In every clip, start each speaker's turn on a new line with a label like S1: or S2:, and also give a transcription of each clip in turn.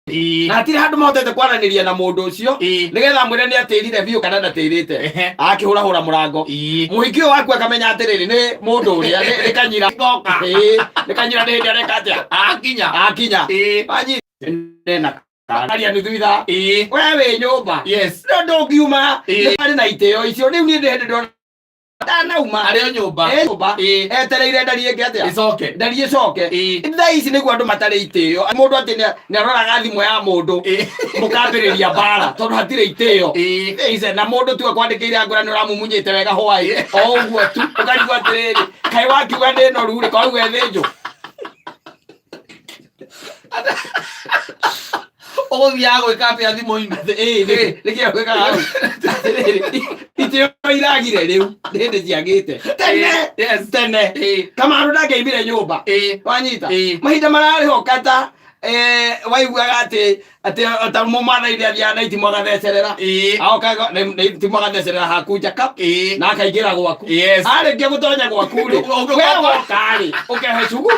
S1: Na hatirĩ handũ mahotete kwaranĩria na mũndũ ũcio nĩgetha amwĩre nĩ atĩrire biũ kana ndatĩrĩte. Akĩhũrahũra mũrango, mũhiki ũyũ waku akamenya atĩrĩrĩ, nĩ mũndũ ũrĩa nĩ kanyira.
S2: Ngoka.
S1: Nĩ kanyira, nĩ hĩndĩ areka atĩa?
S2: Akinya.
S1: Akinya. Wanyita aria nuthu ithaa, we wĩ nyũmba. No ndũngiuma. Nĩ arĩ na itĩo icio rĩu. Niĩ nĩ hĩndĩ ndona ndanauma.
S2: Arĩ o nyũmba.
S1: Eh, nyũmba. Etereire ndari ĩngĩ atĩa?
S2: Ĩcoke.
S1: Ndari ĩcoke. Thaa ici nĩguo andũ matarĩ itĩo, mũndũ atĩ nĩ aroraga thimũ ya mũndũ, mũkambĩrĩria mbara tondũ hatirĩ itĩo. Ice na mũndũ tu akwandĩkĩire angũra nĩ ũramumunyĩte wega hwaĩ o ũguo tu, ũkarigwo atĩrĩrĩ, kaĩ wakiuga ndĩ noru rĩ, kwauga ĩthĩnjwo.
S2: Ũgũthiaga gwĩka atĩa thimũ-inĩ?
S1: Ĩĩ, nĩkĩo gwĩkaga hau. Atĩrĩrĩ, itĩo iragire rĩu nĩ hĩndĩ ciagĩte tene. Tene Kamaru ndangĩaimire nyũmba. Wanyita? Mahinda mararĩ ho kata waiguaga atĩ ta mũmathai nĩ athiaga na itimũ agathecerera. Aokaga na itimũ agathecerera haku nja kap na akaingĩra gwaku. Arĩkia gũtonya gwaku rĩ, we woka rĩ, ũkehe cugu,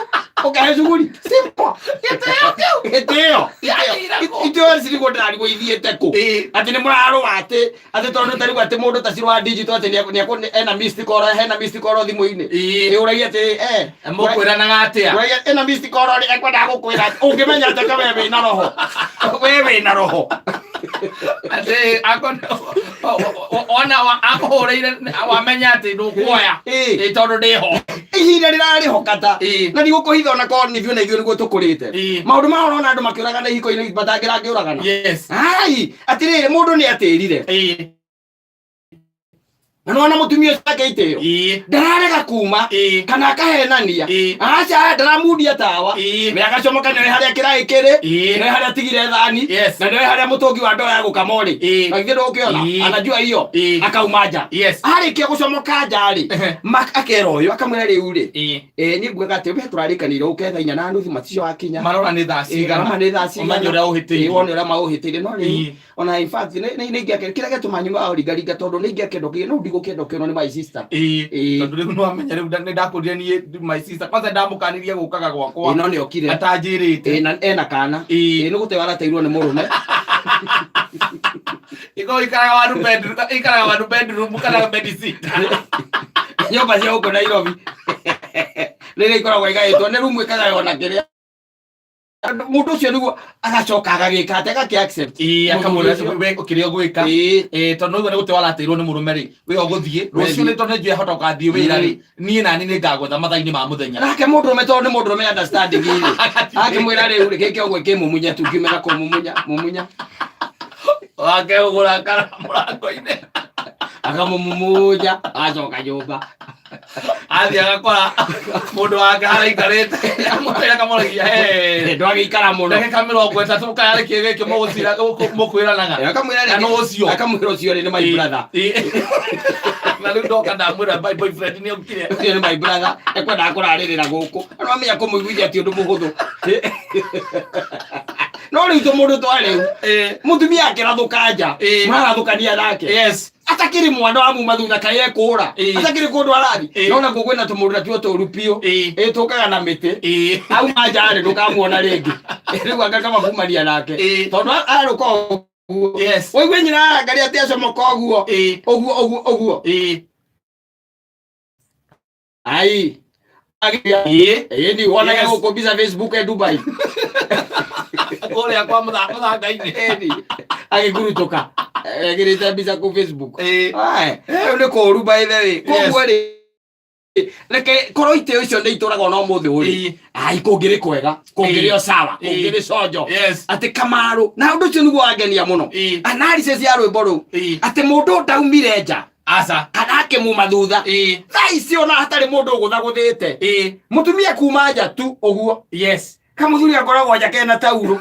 S1: ũkehe cuguri. Simple.
S2: Gĩtĩo kĩu.
S1: Gĩtĩo.
S2: Gĩathiire kũ?
S1: Itĩo cirigwo, ndĩrarigwo ithiĩte kũ. Atĩ nĩ mũrarũa atĩ tondũ tarĩu atĩ mũndũ ta Ciro wa digital atĩ ena missed call, hena missed call thimũ-inĩ. Ĩũragia atĩ
S2: Mũkwĩranaga atĩa?
S1: Ũragia ĩna missed call rĩ, ekwendaga gũkwĩra atĩ ũngĩmenya atĩ ka we wĩna roho, we wĩna roho.
S2: Atĩ ona akũhũrĩire wamenya atĩ ndũkuoya. Tondũ ndĩho.
S1: Ihinda rĩrarĩ ho kata. Na ndigũkũhitha, ona korwo nĩ ithuĩ na ithuĩ nĩguo tũkũrĩte. Maũndũ maya ũrona andũ makĩũragana ihiko-inĩ matangĩrangĩũragana. Ai, atĩrĩrĩ, mũndũ nĩ atĩrire na nĩwona mũtumia ũcio ake itĩo ndararega kuma kana akahenania. Aca, ndaramundia tawa. We agacomoka, nĩoĩ harĩa kĩraĩ kĩrĩ, nĩoĩ harĩa atigire thani, na nĩoĩ harĩa mũtũngi wa ndoo ya gũkama ũrĩ. Na githĩ ndũgũkĩona? Anajua hiyo. Akauma nja. Arĩkia gũcomoka nja rĩ, akera ũyũ, akamwĩra, rĩu rĩ, niĩ ngugaga atĩ we tũrarĩkanĩire ũke thaa 4:30, macicio wakinya.
S2: Marora nĩ thaa
S1: Ĩĩ,
S2: cigana.
S1: marora nĩ thaa cigana.
S2: Ũmenye ũrĩa ũhĩtĩirie.
S1: Ĩĩ, wone ũrĩa maũhĩtĩirie. No rĩu ona in fact nĩ ingĩakenda kĩrĩa gĩatũma nyuma ũringaringa, tondũ nĩ ingĩakenda ũkĩ no ndigũkĩenda ũkĩonwo nĩ my sister.
S2: Tondũ rĩu nĩwamenya rĩu nĩ ndakũrire niĩ my sister kwanza ndamũkanirie gũkaga gwakwa
S1: Ĩĩ, no nĩ okire.
S2: Atanjĩrĩte.
S1: Ĩĩ, na ena kana. Ĩĩ, nĩ gũteo arateirwo nĩ mũrũme.
S2: Iko ikaraga one bedroom, ikaraga one bedroom kana bed sit.
S1: Nyũmba cia gũkũ Nairobi rĩrĩa ikoragwo igaĩtwo nĩ rumu, ĩkagaywo na kĩrĩa mũndũ ũcio nĩguo agacoka agagĩka atĩ agakĩ accept.
S2: Akamwĩra
S1: Mũthuri ũcio.
S2: we kĩrĩa ũgwĩka. Tondũ nĩguo nĩ gũte warateirwo nĩ mũrũme rĩ, we ũgũthiĩ rũciũ nĩ tondũ nĩ njũĩ ahota gũgathiĩ wĩra rĩ, niĩ nani nĩ ngagwetha mathaa-inĩ ma mũthenya.
S1: Nake mũndũrũme, tondũ nĩ mũndũrũme understanding rĩ, akĩmwĩra rĩu rĩ, gĩkĩ ũguo kĩmumunya tu ngiumĩra kũmumunya mumunya.
S2: Wake ũgũrakara mũrango-inĩ.
S1: Akamũmumunya, agacoka nyũmba.
S2: Athiĩ agakora mũndũ wake haraikarĩte, amũtĩra, akamũragia, "Hey,
S1: Ndwagĩikara mũno."
S2: Ndagĩka 30 kaya nĩkĩ gĩkĩ mũgũcira mũkwĩranaga?"
S1: Akamwĩra
S2: Na nũ ũcio?
S1: Akamwĩra ũcio rĩ nĩ my brother.
S2: Na rĩu ndoka ndamwĩra my boyfriend nĩ okire.
S1: Ũcio nĩ my brother, ekwendaga kũrarĩrĩra gũkũ. No amenya kũmũiguithia ti ũndũ mũhũthũ. No rĩu tũmũndũ twa rĩu, mũtumia akĩrathũka nja, mararathũkania nake. Atakĩrĩ mwana wa muma thutha, kaĩ ekũra? Atakĩrĩ kũndũ arathi. No nakuo kwĩna tũmũndũ natuo tũru biũ. Ĩĩ, tũkaga na mĩtĩ. Auma nja rĩ, ndũkamuona rĩngĩ. Rĩu anga kamakumania nake. Tondũ arũka ũguo, ũigue nyina arangaria atĩ acomoka ũguo ũguo ũguo ũguo. Ai, ĩĩ, ni wonage gũkũ mbica Facebook e Dubai.
S2: Kũrĩa kwa mũthanga-inĩ.
S1: Ĩni agĩkurutũka egĩrĩte mbica kũ Facebook. Ai, rĩu nĩ kũũru by the way. Koguo rĩ, reke korwo itĩo icio nĩ itũraga ona ũmũthĩ ũyũ, ai, kũngĩrĩ kwega, kũngĩrĩ o sawa, kũngĩrĩ conjo. Atĩ Kamaru na ũndũ ũcio nĩguo wangenia mũno, analysis ya rwĩmbo rũu, atĩ mũndũ ndaumire nja
S2: Aca.
S1: kana akĩmuma thutha. Thaa ici ona hatarĩ mũndũ ũgũthagũthĩte, mũtumia kuma nja tu ũguo, kamũthuri akoragwo nja kena taurũ.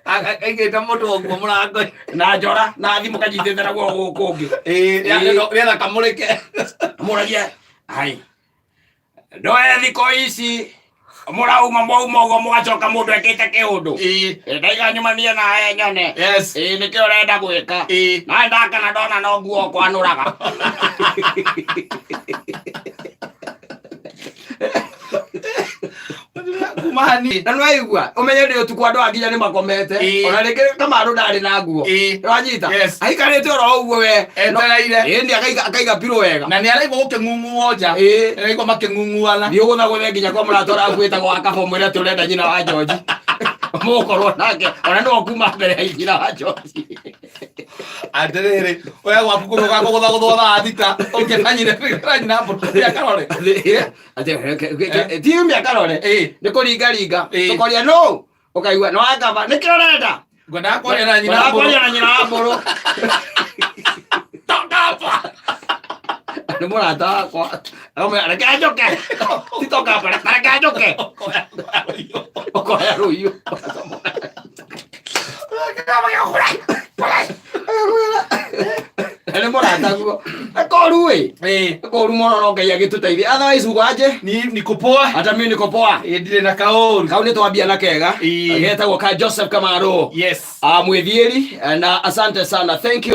S2: Aigĩte mũndũ ũguo mũrango.
S1: Na njora na thimũ kanyitĩte na guoko gũkũ ũngĩ.
S2: Nĩgetha kamũrĩke.
S1: Mũragia, ai, ndoe thikũ ici mũrauma mwauma ũguo, mũgacoka mũndũ ekĩte kĩũndũ. Ndaiga nyumanie nawe nyone. Ĩĩ, nĩkĩ ũrenda gwĩka? Nawe ndakena ndona no nguo kwanũraga.
S2: Kuma ni.
S1: Na nĩwaigua ũmenye nĩ ũtukũ andũ anginya nĩ makomete. Ona rĩngĩ Kamaru ndarĩ na nguo. Nĩwanyita?
S2: Yes.
S1: Aikarĩte oro ũguo we.
S2: Etereire.
S1: Ĩĩ nĩ akaiga pillow wega.
S2: Na nĩ araigua gũkĩng'ung'uo nja. Araigua makĩng'ung'uana.
S1: Thiĩ ũgũthagũthe nginya kwa mũrata ũraku wĩtagwo wa Kaba ũmwĩre atĩ ũrenda nyina wa George. Mũgũkorwo nake ona nĩwe ũkuma mbere ya nyina wa George.
S2: Atĩrĩrĩ, we gwaku kũgũka kũgũthagũthwo thaa 6 ũngĩnanyire nyina mbũrũ ya karore.
S1: Ti mĩaka rore. Nĩ kũringaringa. Tũkoria no ũkaigua nĩ wakaba nĩkĩ ũrenda?
S2: Ngwendaga kwaria na nyina
S1: Ngwendaga
S2: mbũrũ.
S1: kwaria na nyina wa mbũrũ.
S2: Toka hapa.
S1: Nĩ mũrata wakwa. Akamwĩra, reke njũke. Ti toka hapa, reke njũke. Ũkoya rũhiũ. Nĩ mũrata guo. Koru ĩ. Koru mũno no Ngai agĩtũteithie. Otherwise uko aje?
S2: Ni niko poa.
S1: Hata mimi niko poa.
S2: Ĩ, ndirĩ na kaũru.
S1: Kau nĩ twambia na kega. Getagwo ka Joseph Kamaru.
S2: Yes.
S1: Ah, mwĩthiĩri na asante sana. Thank you.